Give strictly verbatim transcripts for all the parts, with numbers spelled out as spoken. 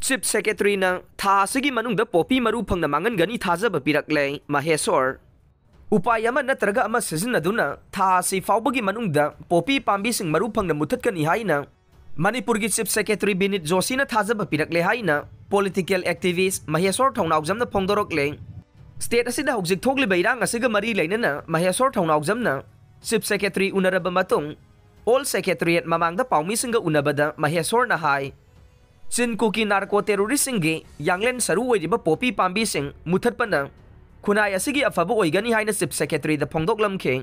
Chief ꯁꯦꯀ꯭ꯔꯦꯇꯔꯤꯅ ꯊꯥ ꯑꯁꯤꯒꯤ ꯃꯅꯨꯡꯗ ꯄꯣꯄꯤ ꯃꯔꯨ ꯐꯪꯅ ꯃꯥꯡꯍꯟꯒꯅꯤ ꯊꯥꯖꯕ ꯄꯤꯔꯛꯂꯦ꯫ ꯃꯍꯦꯁꯣꯔ꯫ ꯎꯄꯥꯏ ꯑꯃ ꯅꯠꯇ꯭ꯔꯒ ꯑꯃ ꯁꯤꯖꯤꯟꯅꯗꯨꯅ ꯊꯥ ꯑꯁꯤ ꯐꯥꯎꯕꯒꯤ ꯃꯅꯨꯡꯗ ꯄꯣꯄꯤ ꯄꯥꯝꯕꯤꯁꯤꯡ ꯃꯔꯨ ꯐꯪꯅ ꯃꯨꯊꯠꯀꯅꯤ ꯍꯥꯏꯅ ꯃꯅꯤꯄꯨꯔꯒꯤ ꯆꯤꯐ ꯁꯦꯀ꯭ꯔꯦꯇꯔꯤ ꯕꯤꯅꯤꯠ ꯖꯣꯁꯤꯅ ꯊꯥꯖꯕ ꯄꯤꯔꯛꯂꯦ ꯍꯥꯏꯅ ꯄꯣꯂꯤꯇꯤꯀꯦꯜ ꯑꯦꯛꯇꯤꯚꯤꯁ ꯃꯍꯦꯁꯣꯔ ꯊꯧꯅꯥꯎꯖꯝꯅ ꯐꯣꯡꯗꯣꯔꯛꯂꯦ꯫ ꯁ꯭ꯇꯦꯠ ꯑꯁꯤꯗ ꯍꯧꯖꯤꯛ ꯊꯣꯛꯂꯤꯕ ꯏꯔꯥꯡ ꯑꯁꯤꯒ ꯃꯔꯤ ꯂꯩꯅꯅ ꯃꯍꯦꯁꯣꯔ ꯊꯧꯅꯥꯎꯖꯝꯅ ꯆꯤꯐ ꯁꯦꯀ꯭ꯔꯦꯇꯔꯤ ꯎꯅꯔꯕ ꯃꯇꯨꯡ ꯑꯣꯜ ꯁꯦꯀ꯭ꯔꯦꯇꯔꯤꯌꯦꯠ ꯃꯃꯥꯡꯗ ꯄꯥꯎꯃꯤꯁꯤꯡꯒ ꯎꯅꯕꯗ ꯃꯍꯦꯁꯣꯔꯅ ꯍꯥꯏ, ꯆꯤꯟ ꯀꯨꯀꯤ ꯅꯥꯔꯀꯣ ꯇꯦꯔꯣꯔꯤꯁꯁꯤꯡꯒꯤ ꯌꯥꯡꯂꯦꯟ ꯁꯔꯨ ꯑꯣꯏꯔꯤꯕ ꯄꯣꯄꯤ ꯄꯥꯝꯕꯤꯁꯤꯡ ꯃꯨꯊꯠꯄꯅ ꯈꯨꯟꯅꯥꯏ ꯑꯁꯤꯒꯤ ꯑꯐꯕ ꯑꯣꯏꯒꯅꯤ ꯍꯥꯏꯅ ꯆꯤꯐ ꯁꯦꯀ꯭ꯔꯦꯇꯔꯤꯗ ꯐꯣꯡꯗꯣꯛꯂꯝꯈꯤ꯫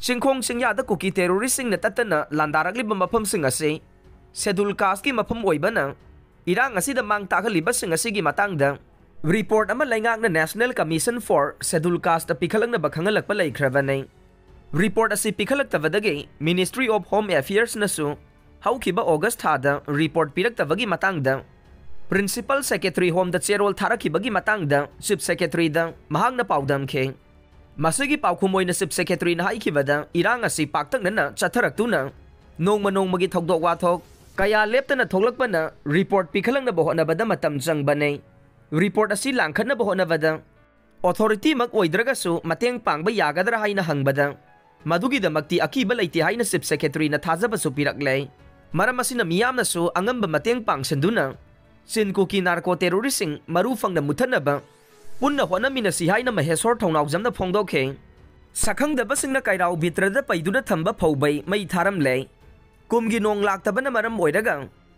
ꯆꯤꯡꯈꯣꯡ ꯆꯤꯡꯌꯥꯗ ꯀꯨꯀꯤ ꯇꯦꯔꯣꯔꯤꯁꯁꯤꯡꯅ ꯇꯠꯇꯅ ꯂꯥꯟꯗꯥꯔꯛꯂꯤꯕ ꯃꯐꯝꯁꯤꯡ ꯑꯁꯤ ꯁꯦꯗꯨꯜ ꯀꯥꯁꯀꯤ ꯃꯐꯝ ꯑꯣꯏꯕꯅ ꯏꯔꯥꯡ ꯑꯁꯤꯗ ꯃꯥꯡ ꯇꯥꯛꯍꯜꯂꯤꯕꯁꯤꯡ ꯑꯁꯤꯒꯤ ꯃꯇꯥꯡꯗ ꯔꯤꯄꯣꯔꯠ ꯑꯃ ꯂꯩꯉꯥꯛꯅ National Commission for Scheduled Caste ꯄꯤꯈꯠꯂꯛꯅꯕ ꯈꯪꯍꯜꯂꯛꯄ ꯂꯩꯈ꯭ꯔꯕꯅꯤ꯫ ꯔꯤꯄꯣꯔꯠ ꯑꯁꯤ ꯄꯤꯈꯠꯂꯛꯇꯕꯗꯒꯤ Ministry of Home Affairsꯅꯁꯨ ꯍꯧꯈꯤꯕ ꯑꯣꯒꯁ ꯊꯥꯗ ꯔꯤꯄꯣꯔꯠ ꯄꯤꯔꯛꯇꯕꯒꯤ ꯃꯇꯥꯡꯗ ꯄ꯭ꯔꯤꯟꯁꯤꯄꯜ ꯁꯦꯀ꯭ꯔꯦꯇꯔꯤ ꯍꯣꯝꯗ ꯆꯦꯔꯣꯜ ꯊꯥꯔꯛꯈꯤꯕꯒꯤ ꯃꯇꯥꯡꯗ ꯆꯤꯐ ꯁꯦꯀ꯭ꯔꯦꯇꯔꯤꯗ ꯃꯍꯥꯛꯅ ꯄꯥꯎꯗꯝꯈꯤ꯫ ꯃꯁꯤꯒꯤ ꯄꯥꯎꯈꯨꯝ ꯑꯣꯏꯅ ꯆꯤꯐ ꯁꯦꯀ꯭ꯔꯦꯇꯔꯤꯅ ꯍꯥꯏꯈꯤꯕꯗ ꯏꯔꯥꯡ ꯑꯁꯤ ꯄꯥꯛꯇꯛꯅꯅ ꯆꯠꯊꯔꯛꯇꯨꯅ ꯅꯣꯡꯃ ꯅꯣꯡꯃꯒꯤ ꯊꯧꯗꯣꯛ ꯋꯥꯊꯣꯛ ꯀꯌꯥ ꯂꯦꯞꯇꯅ ꯊꯣꯛꯂꯛꯄꯅ ꯔꯤꯄꯣꯔꯠ ꯄꯤꯈꯠꯂꯛꯅꯕ ꯍꯣꯠꯅꯕꯗ ꯃꯇꯝ ꯆꯪꯕꯅꯤ꯫ ꯔꯤꯄꯣꯔꯠ ꯑꯁꯤ ꯂꯥꯡꯈꯠꯅꯕ ꯍꯣꯠꯅꯕꯗ ꯑꯣꯊꯣꯔꯤꯇꯤꯃꯛ ꯑꯣꯏꯗ꯭ꯔꯒꯁꯨ ꯃꯇꯦꯡ ꯄꯥꯡꯕ ꯌꯥꯒꯗ꯭ꯔꯥ ꯍꯥꯏꯅ ꯍꯪꯕꯗ ꯃꯗꯨꯒꯤꯗꯃꯛꯇꯤ ꯑꯀꯤꯕ ꯂꯩꯇꯦ ꯍꯥꯏꯅ ꯆꯤꯐ ꯁꯦꯀ꯭ꯔꯦꯇꯔꯤꯅ ꯊꯥꯖꯕꯁꯨ ꯄꯤꯔꯛꯂꯦ꯫ ꯃꯔꯝ ꯑꯁꯤꯅ ꯃꯤꯌꯥꯝꯅꯁꯨ ꯑꯉꯝꯕ ꯃꯇꯦꯡ ꯄꯥꯡꯁꯤꯟꯗꯨꯅ ꯆꯤꯟ ꯀꯨꯀꯤ ꯅꯥꯔꯀꯣ ꯇꯦꯔꯣꯔꯤꯁꯁꯤꯡ ꯃꯔꯨ ꯐꯪꯅ ꯃꯨꯊꯠꯅꯕ ꯄꯨꯟꯅ ꯍꯣꯠꯅꯃꯤꯟꯅꯁꯤ ꯍꯥꯏꯅ ꯃꯍꯦꯁꯣꯔ ꯊꯧꯅꯥꯎꯖꯝꯅ ꯐꯣꯡꯗꯣꯛꯈꯤ꯫ ꯁꯛꯈꯪꯗꯕꯁꯤꯡꯅ ꯀꯩꯔꯥꯎ ꯕꯤꯇ꯭ꯔꯗ ꯄꯩꯗꯨꯅ ꯊꯝꯕ ꯐꯧꯕꯩ ꯃꯩ ꯊꯥꯔꯝꯂꯦ꯫ ꯀꯨꯝꯒꯤ ꯅꯣꯡ ꯂꯥꯛꯇꯕꯅ ꯃꯔꯝ ꯑꯣꯏꯔꯒ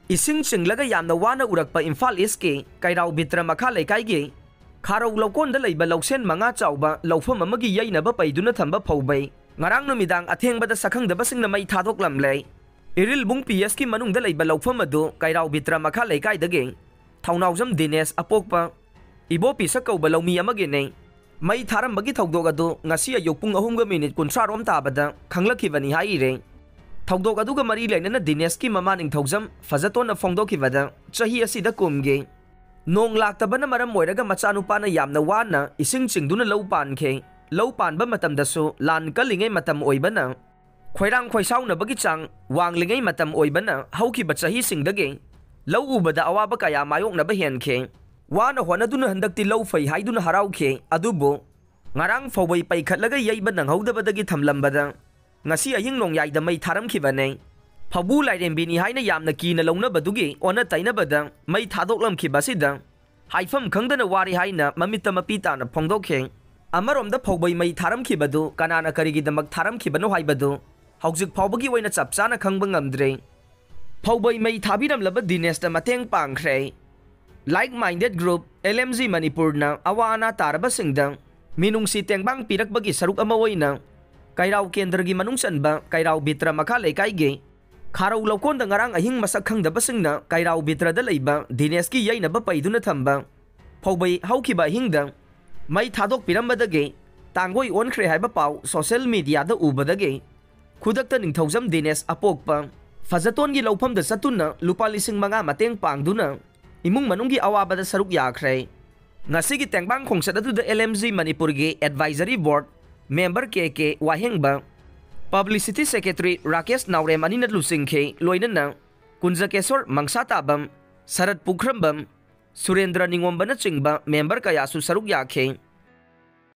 ꯏꯁꯤꯡ ꯆꯤꯡꯂꯒ ꯌꯥꯝꯅ ꯋꯥꯅ ꯎꯔꯛꯄ ꯏꯝꯐꯥꯜ ꯏꯁꯀꯤ ꯀꯩꯔꯥꯎ ꯕꯤꯇ꯭ꯔ ꯃꯈꯥ ꯂꯩꯀꯥꯏꯒꯤ ꯈꯥꯔꯧ ꯂꯧꯀꯣꯟꯗ ꯂꯩꯕ ꯂꯧꯁꯦꯟ ꯃꯉꯥ ꯆꯥꯎꯕ ꯂꯧꯐꯝ ꯑꯃꯒꯤ ꯌꯩꯅꯕ ꯄꯩꯗꯨꯅ ꯊꯝꯕ ꯐꯧꯕꯩ ꯉꯔꯥꯡ ꯅꯨꯃꯤꯗꯥꯡ ꯑꯊꯦꯡꯕꯗ ꯁꯛꯈꯪꯗꯕꯁꯤꯡꯅ ꯃꯩ ꯊꯥꯗꯣꯛꯂꯝꯂꯦ꯫ ꯏꯔꯤꯜꯕꯨꯡ ꯄꯤ ꯑꯦꯁꯀꯤ ꯃꯅꯨꯡꯗ ꯂꯩꯕ ꯂꯧꯐꯝ ꯑꯗꯨ ꯀꯩꯔꯥꯎ ꯕꯤꯇ꯭ꯔ ꯃꯈꯥ ꯂꯩꯀꯥꯏꯗꯒꯤ ꯊꯧꯅꯥꯎꯖꯝ ꯗꯤꯅꯦꯁ ꯑꯄꯣꯛꯄ ꯏꯕꯣ ꯄꯤꯁꯛ ꯀꯧꯕ ꯂꯧꯃꯤ ꯑꯃꯒꯤꯅꯤ꯫ ꯃꯩ ꯊꯥꯔꯝꯕꯒꯤ ꯊꯧꯗꯣꯛ ꯑꯗꯨ ꯉꯁꯤ ꯑꯌꯨꯛ ꯄꯨꯡ ꯑꯍꯨꯝꯒ ꯃꯤꯅꯤꯠ ꯀꯨꯟꯊ꯭ꯔꯥ ꯔꯣꯝ ꯇꯥꯕꯗ ꯈꯪꯂꯛꯈꯤꯕꯅꯤ ꯍꯥꯏꯔꯤ꯫ ꯊꯧꯗꯣꯛ ꯑꯗꯨꯒ ꯃꯔꯤ ꯂꯩꯅꯅ ꯗꯤꯅꯦꯁꯀꯤ ꯃꯃꯥ ꯅꯤꯡꯊꯧꯖꯝ ꯐꯖꯇꯣꯟꯅ ꯐꯣꯡꯗꯣꯛꯈꯤꯕꯗ ꯆꯍꯤ ꯑꯁꯤꯗ ꯀꯨꯝꯒꯤ ꯅꯣꯡ ꯂꯥꯛꯇꯕꯅ ꯃꯔꯝ ꯑꯣꯏꯔꯒ ꯃꯆꯥꯅꯨꯄꯥꯅ ꯌꯥꯝꯅ ꯋꯥꯅ ꯏꯁꯤꯡ ꯆꯤꯡꯗꯨꯅ ꯂꯧ ꯄꯥꯟꯈꯤ꯫ ꯂꯧ ꯄꯥꯟꯕ ꯃꯇꯝꯗꯁꯨ ꯂꯥꯟ ꯀꯜꯂꯤꯉꯩ ꯃꯇꯝ ꯑꯣꯏꯕꯅ ꯈꯣꯏꯔꯥꯡ ꯈꯣꯏꯁꯥꯎꯅꯕꯒꯤ ꯆꯥꯡ ꯋꯥꯡꯂꯤꯉꯩ ꯃꯇꯝ ꯑꯣꯏꯕꯅ ꯍꯧꯈꯤꯕ ꯆꯍꯤꯁꯤꯡꯗꯒꯤ ꯂꯧ ꯎꯕꯗ ꯑꯋꯥꯕ ꯀꯌꯥ ꯃꯥꯌꯣꯛꯅꯕ ꯍꯦꯟꯈꯤ꯫ ꯋꯥꯅ ꯍꯣꯠꯅꯗꯨꯅ ꯍꯟꯗꯛꯇꯤ ꯂꯧ ꯐꯩ ꯍꯥꯏꯗꯨꯅ ꯍꯔꯥꯎꯈꯤ꯫ ꯑꯗꯨꯕꯨ ꯉꯔꯥꯡ ꯐꯧꯕꯩ ꯄꯩꯈꯠꯂꯒ ꯌꯩꯕ ꯅꯪꯍꯧꯗꯕꯗꯒꯤ ꯊꯝꯂꯝꯕꯗ ꯉꯁꯤ ꯑꯍꯤꯡ ꯅꯣꯡꯌꯥꯏꯗ ꯃꯩ ꯊꯥꯔꯝꯈꯤꯕꯅꯦ꯫ ꯐꯧꯕꯨ ꯂꯥꯏꯔꯦꯝꯕꯤꯅꯤ ꯍꯥꯏꯅ ꯌꯥꯝꯅ ꯀꯤꯅ ꯂꯧꯅꯕꯗꯨꯒꯤ ꯑꯣꯟꯅ ꯇꯩꯅꯕꯗ ꯃꯩ ꯊꯥꯗꯣꯛꯂꯝꯈꯤꯕ ꯑꯁꯤꯗ ꯍꯥꯏꯐꯝ ꯈꯪꯗꯅ ꯋꯥꯔꯦ ꯍꯥꯏꯅ ꯃꯃꯤꯠꯇ ꯃꯄꯤ ꯇꯥꯅ ꯐꯣꯡꯗꯣꯛꯈꯤ꯫ ꯑꯃꯔꯣꯝꯗ ꯐꯧꯕꯩ ꯃꯩ ꯊꯥꯔꯝꯈꯤꯕꯗꯨ ꯀꯅꯥꯅ ꯀꯔꯤꯒꯤꯗꯃꯛ ꯊꯥꯔꯝꯈꯤꯕꯅꯣ ꯍꯥꯏꯕꯗꯨ ꯍꯧꯖꯤꯛ ꯐꯥꯎꯕꯒꯤ ꯑꯣꯏꯅ ꯆꯞ ꯆꯥꯅ ꯈꯪꯕ ꯉꯝꯗ꯭ꯔꯤ꯫ ꯐꯧꯕꯩ ꯃꯩ ꯊꯥꯕꯤꯔꯝꯂꯕ ꯗꯤꯅꯦꯁꯇ ꯃꯇꯦꯡ ꯄꯥꯡꯈ꯭ꯔꯦ꯫ Like Minded Group, L M G ꯃꯅꯤꯄꯨꯔꯅ ꯑꯋꯥ ꯑꯅꯥ ꯇꯥꯔꯕꯁꯤꯡꯗ ꯃꯤꯅꯨꯡꯁꯤ ꯇꯦꯡꯕꯥꯡ ꯄꯤꯔꯛꯄꯒꯤ ꯁꯔꯨꯛ ꯑꯃ ꯑꯣꯏꯅ ꯀꯩꯔꯥꯎ ꯀꯦꯟꯗ꯭ꯔꯒꯤ ꯃꯅꯨꯡ ꯆꯟꯕ ꯀꯩꯔꯥꯎ ꯕꯤꯇ꯭ꯔ ꯃꯈꯥ ꯂꯩꯀꯥꯏꯒꯤ ꯈꯥꯔꯧ ꯂꯧꯀꯣꯟꯗ ꯉꯔꯥꯡ ꯑꯍꯤꯡ ꯃꯁꯛ ꯈꯪꯗꯕꯁꯤꯡꯅ ꯀꯩꯔꯥꯎ ꯕꯤꯇ꯭ꯔꯗ ꯂꯩꯕ ꯗꯤꯅꯦꯁꯀꯤ ꯌꯩꯅꯕ ꯄꯩꯗꯨꯅ ꯊꯝꯕ ꯐꯧꯕꯩ ꯍꯧꯈꯤꯕ ꯑꯍꯤꯡꯗ ꯃꯩ ꯊꯥꯗꯣꯛꯄꯤꯔꯝꯕꯗꯒꯤ ꯇꯥꯡꯒꯣꯏ ꯑꯣꯟꯈ꯭ꯔꯦ ꯍꯥꯏꯕ ꯄꯥꯎ ꯁꯣꯁꯤꯌꯦꯜ ꯃꯤꯗꯤꯌꯥꯗ ꯎꯕꯗꯒꯤ ꯈꯨꯗꯛꯇ ꯅꯤꯡꯊꯧꯖꯝ ꯗꯤꯅꯦꯁ ꯑꯄꯣꯛꯄ ꯐꯖꯇꯣꯟꯒꯤ ꯂꯧꯐꯝꯗ ꯆꯠꯇꯨꯅ ꯂꯨꯄꯥ ꯂꯤꯁꯤꯡ ꯃꯉꯥ ꯃꯇꯦꯡ ꯄꯥꯡꯗꯨꯅ ꯏꯃꯨꯡ ꯃꯅꯨꯡꯒꯤ ꯑꯋꯥꯕꯗ ꯁꯔꯨꯛ ꯌꯥꯈ꯭ꯔꯦ꯫ ꯉꯁꯤꯒꯤ ꯇꯦꯡꯕꯥꯡ ꯈꯣꯡꯆꯠ ꯑꯗꯨꯗ L M G ꯃꯅꯤꯄꯨꯔꯒꯤ ꯑꯦꯗꯚꯥꯏꯖꯔꯤ ꯕꯣꯔꯗ ꯃꯦꯝꯕꯔ ꯀꯦ ꯀꯦ ꯋꯥꯍꯦꯡꯕ, ꯄꯕ꯭ꯂꯤꯁꯤꯇꯤ ꯁꯦꯀ꯭ꯔꯦꯇꯔꯤ ꯔꯥꯀꯦꯁ ꯅꯥꯎꯔꯦꯝ ꯑꯅꯤꯅ ꯂꯨꯆꯤꯡꯈꯤ꯫ ꯂꯣꯏꯅꯅ ꯀꯨꯟꯖꯀꯦꯁꯣꯔ ꯃꯪꯁꯥꯇꯥꯕꯝ, ꯁꯔꯠ ꯄꯨꯈ꯭ꯔꯝꯕꯝ, ꯁꯨꯔꯦꯟꯗ꯭ꯔ ꯅꯤꯉꯣꯝꯕꯅꯆꯤꯡꯕ ꯃꯦꯝꯕꯔ ꯀꯌꯥꯁꯨ ꯁꯔꯨꯛ ꯌꯥꯈꯤ꯫